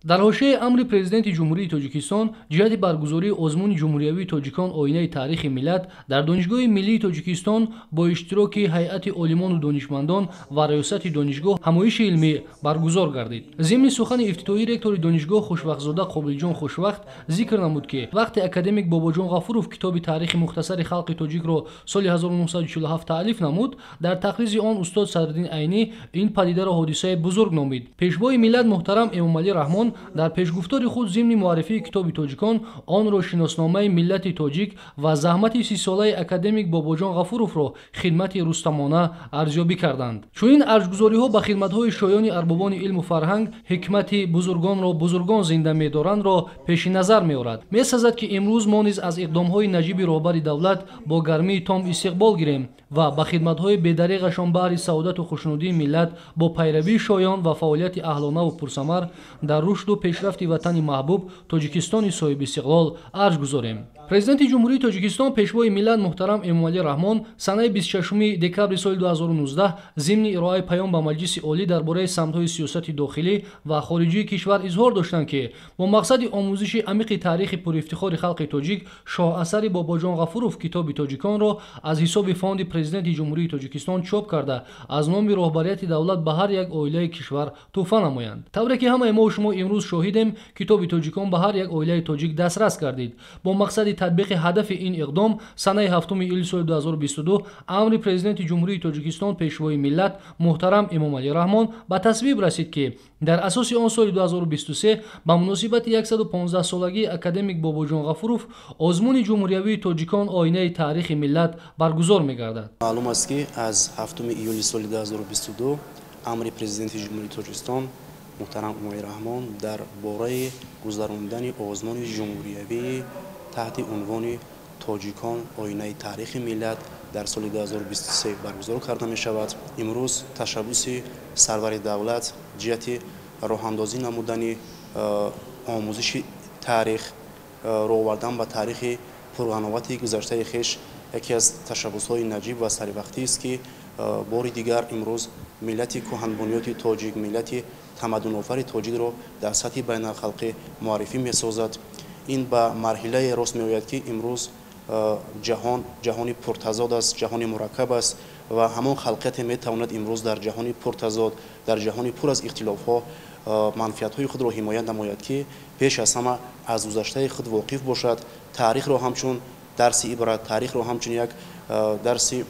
Дар ҳошияи амри Президенти Ҷумҳурии Тоҷикистон ҷиҳати баргузории озмуни ҷумҳуриявии тоҷикон «Оинаи таърихи миллат» дар Донишгоҳи миллии Тоҷикистон бо иштироки ҳайати олимону донишмандон ва раёсати донишгоҳ ҳамоиши илмӣ баргузор гардид. Зимни сухани ифтитоҳӣ ректори донишгоҳ Хушвақтзода Қобилҷон Хушвақт зикр намуд, ки вақте академик Бобоҷон Ғафуров китоби «Таърихи мухтасари халқи тоҷикро» соли 1947 таълиф намуд, дар тақризи он устод Садриддин Айнӣ ин падидаро ҳодисаи бузург номид. Пешвои миллат муҳтарам Эмомалӣ Раҳмон дар пешгуфтори худ зимни муаррифии китоби тоҷикон онро шиносномаи миллати тоҷик ва заҳмати 30-солаи академик Бобоҷон Ғафуровро хидмати рустамона арзёбӣ карданд. Чунин арҷгузориҳо ба хидматҳои шоёни арбобони илму фарҳанг ҳикмати бузургонро бузургон зинда медорандро пеши назар меорад. Месазад, ки имрӯз мо низ аз иқдомҳои наҷиби роҳбари давлат бо гармии том истиқбол гирем ва ба хидматҳои бедареғашон баҳри саодату хушнудии миллат бо пайравии шоён ва фаъолияти аҳлонаву пурсамар дар рушду пешрафти ватани маҳбуб Тоҷикистони соҳибистиқлол арҷ гузорем. Президенти Ҷумҳурии Тоҷикистон, Пешвои миллат муҳтарам Эмомалӣ Раҳмон санаи 26 декабри соли 2019 зимни ироаи паём ба Маҷлиси Олӣ дар бораи самтҳои сиёсати дохилӣ ва хориҷии кишвар изҳор доштанд, ки бо мақсади омӯзиши амиқи таърихи пурифтихори халқи тоҷик шоҳасари Бобоҷон Ғафуров китоби тоҷиконро аз ҳисоби фонди Президенти Ҷумҳурии Тоҷикистон чоп карда, аз номи роҳбарияти давлат ба ҳар як оилаи кишвар тӯҳфа намоянд. Тавре ки ҳамаи мо шумо имрӯз шоҳидем, китоби тоҷикон ба ҳар як оилаи тоҷик дастрас гардид. Бо мақсади татбиқи ҳадафи ин иқдом санаи 7 июли соли 2022 амри Президенти Ҷумҳурии Тоҷикистон, Пешвои миллат муҳтарам Эмомалӣ Раҳмон ба тасвиб расид, ки дар асоси он соли 2023 ба муносибати 115-солагии академик Бобоҷон Ғафуров озмуни ҷумҳуриявии тоҷикон «Оинаи таърихи миллат» баргузор мегардад. Маълум аст, ки аз 7 июли соли 2022 амри Президенти Ҷумҳурии Тоҷикистон муҳтарам Эмомалӣ Раҳмон дар бораи гузарондани озмуни ҷумҳуриявии таҳти унвони «Тоҷикон: оинаи таърихи миллат» дар соли 2023 баргузор карда мешавад. Имрӯз ташаббуси сарвари давлат ҷиҳати роҳандозӣ намудани омӯзиши таърих, роҳ овардан ба таърихи пурғановати гузаштаи хеш яке аз ташаббусҳои наҷиб ва саривақтист, ки бори дигар имрӯз миллати кӯҳанбунёди тоҷик, миллати тамаддунофари тоҷикро дар сатҳи байналхалқӣ муаррифӣ месозад. Ин ба марҳилае рост меояд, ки имрӯз ҷаҳон ҷаҳони пуртазод аст, ҷаҳони мураккаб аст ва ҳамон халқияте метавонад имрӯз дар ҷаҳони пуртазод, дар ҷаҳони пур аз ихтилофҳо манфиатҳои худро ҳимоя намояд, ки пеш аз ҳама аз гузаштаи худ воқиф бошад, таърихро ҳамчун дарси ибрат, таърихро ҳамчун як дарси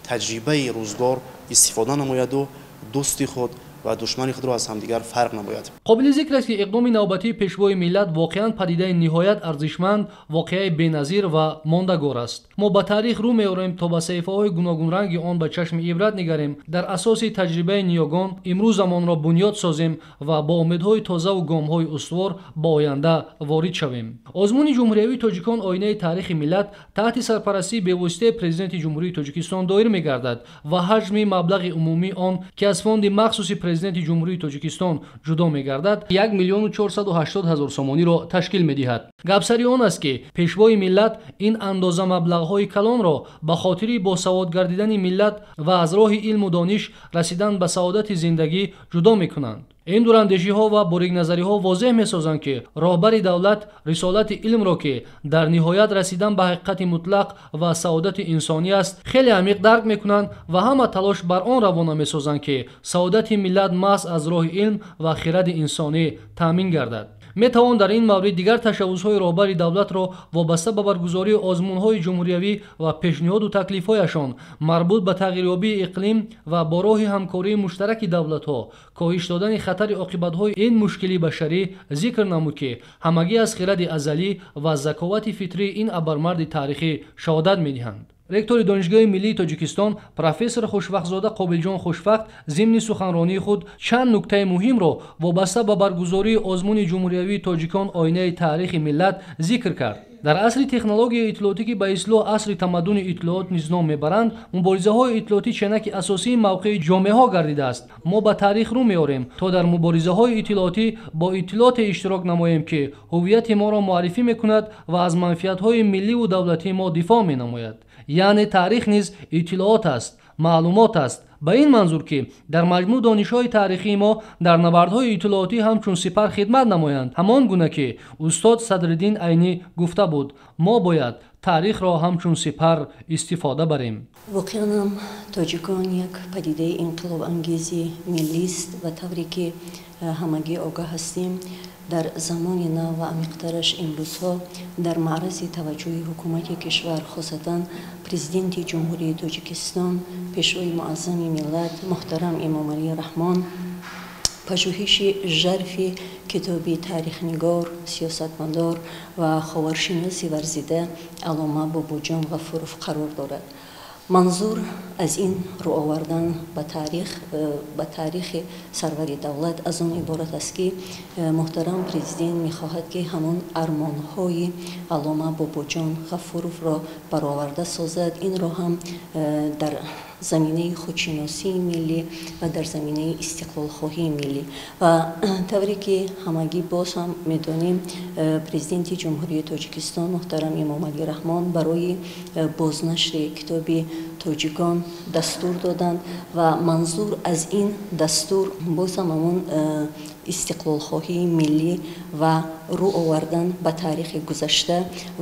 таҷрибаи рӯзгор истифода намояду дӯсти худ ва душмани худро аз ҳамдигар фарқ намояд. Қобили зикр аст, ки иқдоми навбатии Пешвои миллат воқеан падидаи ниҳоят арзишманд, воқеаи беназир ва мондагор аст. Мо ба таърих рӯ меорем, то ба саҳифаҳои гуногунранги он ба чашми ибрат нигарем, дар асоси таҷрибаи ниёгон имрӯзамонро бунёд созем ва бо умедҳои тозаву гомҳои устувор ба оянда ворид шавем. Озмуни ҷумҳуриявии тоҷикон «Оинаи таърихи миллат» таҳти сарпарастии бевоситаи Президенти Ҷумҳурии Тоҷикистон доир мегардад ва ҳаҷми маблағи умумии он, ки аз фонди махсуси Президенти Ҷумҳурии Тоҷикистон ҷудо мегардад, 1 480 000 сомониро ташкил медиҳад. Гапсари он аст, ки Пешвои миллат ин андоза маблағҳои калонро ба хотири босавод гардидани миллат ва аз роҳи илму дониш расидан ба саодати зиндагӣ ҷудо мекунанд. Ин дурандешиҳо ва борикназариҳо возеҳ месозанд, ки роҳбари давлат рисолати илмро, ки дар ниҳоят расидан ба ҳақиқати мутлақ ва саодати инсонӣ аст, хеле амиқ дарк мекунанд ва ҳама талош бар он равона месозанд, ки саодати миллат маҳз аз роҳи илм ва хиради инсонӣ таъмин гардад. Метавон дар ин маврид дигар ташаббусҳои роҳбари давлатро вобаста ба баргузории озмунҳои ҷумҳуриявӣ ва пешниҳоду таклифҳояшон марбут ба тағйирёбии иқлим ва бо роҳи ҳамкории муштараки давлатҳо коҳиш додани хатари оқибатҳои ин мушкили башарӣ зикр намуд, ки ҳамагӣ аз хиради азалӣ ва заковати фитрии ин абармарди таърихӣ шаҳодат медиҳанд. Ректори Донишгоҳи миллии Тоҷикистон профессор Хушвақтзода Қобилҷон Хушвақт зимни суханронии худ чанд нуктаи муҳимро вобаста ба баргузории озмуни ҷумҳуриявии тоҷикон «Оинаи таърихи миллат» зикр кард. Дар асри технологияи иттилоотӣ, ки ба истилоҳ асри тамаддуни иттилоот низ ном мебаранд, муборизаҳои иттилоотӣ ченаки асосии мавқеи ҷомеаҳо гардидааст. Мо ба таърих рӯ меорем, то дар муборизаҳои иттилоотӣ бо иттилооте иштирок намоем, ки ҳуввияти моро муаррифӣ мекунад ва аз манфиатҳои милливу давлатии мо дифоъ менамояд. Яъне таърих низ иттилоот аст, маълумот аст. Ба ин манзур ки дар маҷмӯъ донишҳои таърихии мо дар набардҳои иттилоотӣ ҳамчун сипар хидмат намоянд, ҳамон гуна ки устод Садриддин Айнӣ гуфта буд, мо бояд таърихро ҳамчун сипар истифода барем. Воқеан ҳам тоҷикон як падидаи инқилобангези миллист ва тавре ки ҳамагӣ огаҳ ҳастем, дар замони нав ва амиқтараш имрӯзҳо дар маърази таваҷҷӯҳи ҳукумати кишвар, хосатан президенти Ҷумҳурии Тоҷикистон, пешвои муаззами миллат муҳтарам Эмомалӣ Раҳмон, пажӯҳиши жарфи китоби таърихнигор, сиёсатмадор ва ховаршиноси варзида Аллома Бобоҷон Ғафуров қарор дорад. Манзур аз ин рӯ овардан ба таърихи сарвари давлат аз он иборат аст, ки муҳтарам президент мехоҳад, ки ҳамон армонҳои Аллома Бобоҷон Ғафуровро бароварда созад. Инро ҳам дар заминаи худшиносии миллӣ ва дар заминаи истиқлолхоҳии миллӣ. Ва тавре ки ҳамагӣ боз ҳам медонем, президенти Ҷумҳурии Тоҷикистон муҳтарам Эмомалӣ Раҳмон барои бознашри китоби тоҷикон дастур доданд ва манзур аз ин дастур боз ҳам ҳамон истиқлолхоҳии миллӣ ва рӯ овардан ба таърихи гузашта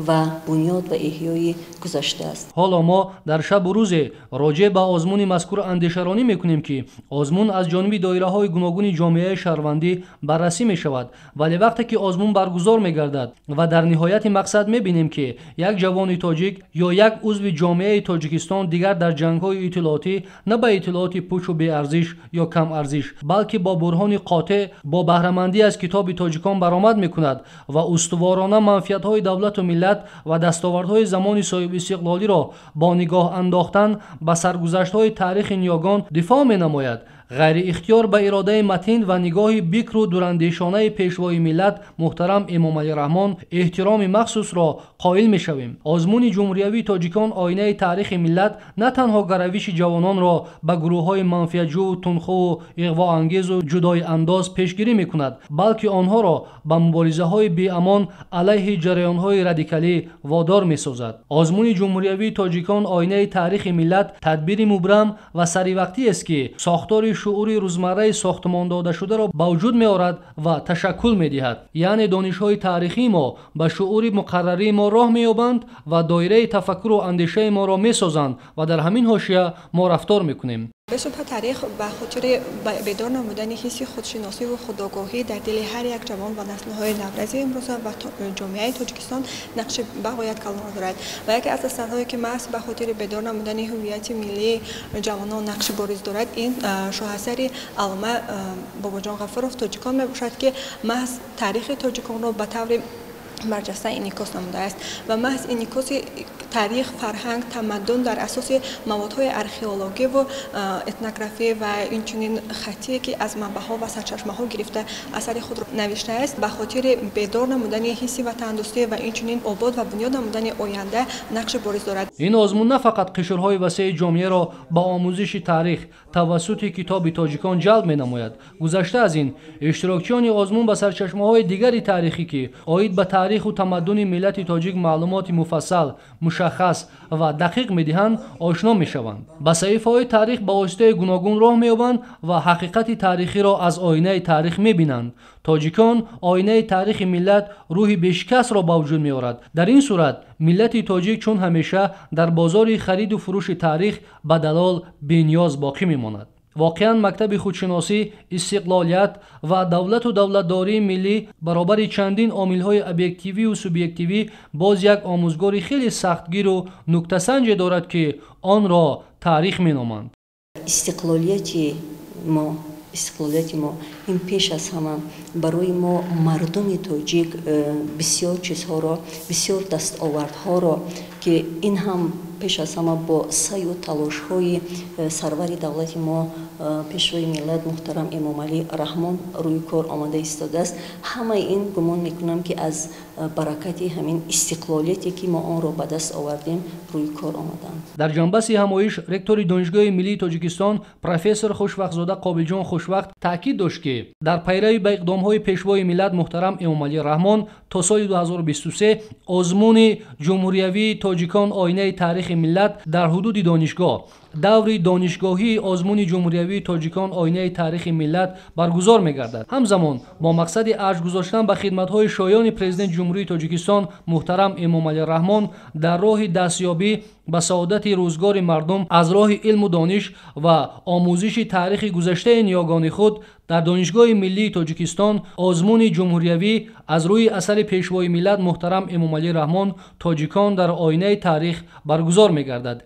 ва бунёд ва эҳёи гузашта аст. Ҳоло мо дар шабу рӯзе роҷеъ ба озмуни мазкур андешаронӣ мекунем, ки озмун аз ҷониби доираҳои гуногуни ҷомеаи шаҳрвандӣ баррасӣ мешавад, вале вақте ки озмун баргузор мегардад ва дар ниҳояти мақсад мебинем, ки як ҷавони тоҷик ё як узви ҷомеаи Тоҷикистон дигар дар ҷангҳои иттилоотӣ на ба иттилооти пучу беарзиш ё камарзиш, балки бо бурҳони қотеъ бо баҳрамандӣ аз китоби тоҷикон баромад мекунад ва устуворона манфиатҳои давлату миллат ва дастовардҳои замони соҳибистиқлолиро бо нигоҳ андохтан ба саргузаштҳои таърихи ниёгон дифоъ менамояд, ғайриихтиёр ба иродаи матин ва нигоҳи бикру дурандешонаи пешвои миллат муҳтарам Эмомалӣ Раҳмон эҳтироми махсусро қоил мешавем. Озмуни ҷумҳуриявии тоҷикон оинаи таърихи миллат на танҳо гаравиши ҷавононро ба гурӯҳҳои манфиатҷӯву тунхӯву иғвоангезу ҷудоиандоз пешгирӣ мекунад, балки онҳоро ба муборизаҳои беамон алайҳи ҷараёнҳои радикалӣ водор месозад. Озмуни ҷумҳуриявии тоҷикон оинаи таърихи миллат тадбири мубрам ва саривақтиест, ки сохтори шуури рӯзмарраи сохтмон додашударо ба вуҷуд меорад ва ташаккул медиҳад. Яъне донишҳои таърихии мо ба шуури муқаррарии мо роҳ меёбанд ва доираи тафаккуру андешаи моро месозанд ва дар ҳамин ҳошия мо рафтор мекунем. Бешубҳа таърих ба хотири бедор намудани ҳисси худшиносиву худогоҳӣ дар дили ҳар як ҷавон ва наслҳои наврази имрӯза ва ҷомеаи Тоҷикистон нақши бағоят калон дорад ва яке аз асарҳое ки маҳз ба хотири бедор намудани ҳувияти миллии ҷавонон нақши бориз дорад, ин шоҳасари Аллома Бобоҷон Ғафуров тоҷикон мебошад, ки маҳз таърихи тоҷиконро ба таври барҷаста инъикос намудааст ва маҳз инъикоси таърих, фарҳанг, тамаддун дар асоси маводҳои археологиву этнографӣ ва инчунин хаттие, ки аз манбаъҳо ва сарчашмаҳо гирифта асари худро навиштааст, ба хотири бедор намудани ҳисси ватандӯстӣ ва инчунин обод ва бунёд намудани оянда нақши бориз дорад. Ин озмун на фақат қишрҳои васеи ҷомеаро ба омӯзиши таърих тавассути китоби тоҷикон ҷалб менамояд. Гузашта аз ин, иштирокчиёни озмун ба сарчашмаҳои дигари таърихӣ, ки оид ба таъриху тамаддуни миллати тоҷик маълумоти муфассал, мушаххас ва дақиқ медиҳанд, ошно мешаванд. Ба саҳифаҳои таърих ба воситаи гуногун роҳ меёбанд ва ҳақиқати таърихиро аз оинаи таърих мебинанд. Тоҷикон оинаи таърихи миллат рӯҳи бешикастро ба вуҷуд меорад. Дар ин сурат миллати тоҷик чун ҳамеша дар бозори хариду фурӯши таърих ба далол бениёз боқӣ мемонад. Воқеан мактаби худшиносӣ, истиқлолият ва давлату давлатдории миллӣ баробари чандин омилҳои объективию субъективӣ боз як омӯзгори хеле сахтгиру нуктасанҷе дорад, ки онро таърих меноманд. Истиқлолияти мо ин пеш аз ҳама барои мо мардуми тоҷик бисёр чизҳоро, бисёр дастовардҳоро, ки ин ҳам пеш аз ҳама бо саъю талошҳои сарвари давлати мо, пешвои миллат муҳтарам Эмомалӣ Раҳмон рӯи кор омада истодааст. Ҳамаи ин гумон мекунам, ки аз баракати ҳамин истиқлолияте, ки мо онро ба даст овардем, рӯи кор омаданд. Дар ҷанбаси ҳамоиш ректори Донишгоҳи миллии Тоҷикистон профессор Хушвақтзода Қобилҷон Хушвақт таъкид дошт, ки дар пайрави ба иқдомҳои пешвои миллат муҳтарам Эмомалӣ Раҳмон то соли 2023 озмуни ҷумҳуриявии тоҷикон оинаи таърихи миллат дар ҳудуди донишгоҳ даври донишгоҳии озмуни ҷумҳуриявии тоҷикон оинаи таърихи миллат баргузор мегардад. Ҳамзамон бо мақсади арҷ гузоштан ба хидматҳои шоёни Президенти Ҷумҳурии Тоҷикистон муҳтарам Эмомалӣ Раҳмон дар роҳи дастёбӣ ба саодати рӯзгори мардум аз роҳи илму дониш ва омӯзиши таърихи гузаштаи ниёгони худ дар Донишгоҳи миллии Тоҷикистон озмуни ҷумҳуриявӣ аз рӯи асари Пешвои миллат муҳтарам Эмомалӣ Раҳмон «Тоҷикон дар оинаи таърих» баргузор мегардад.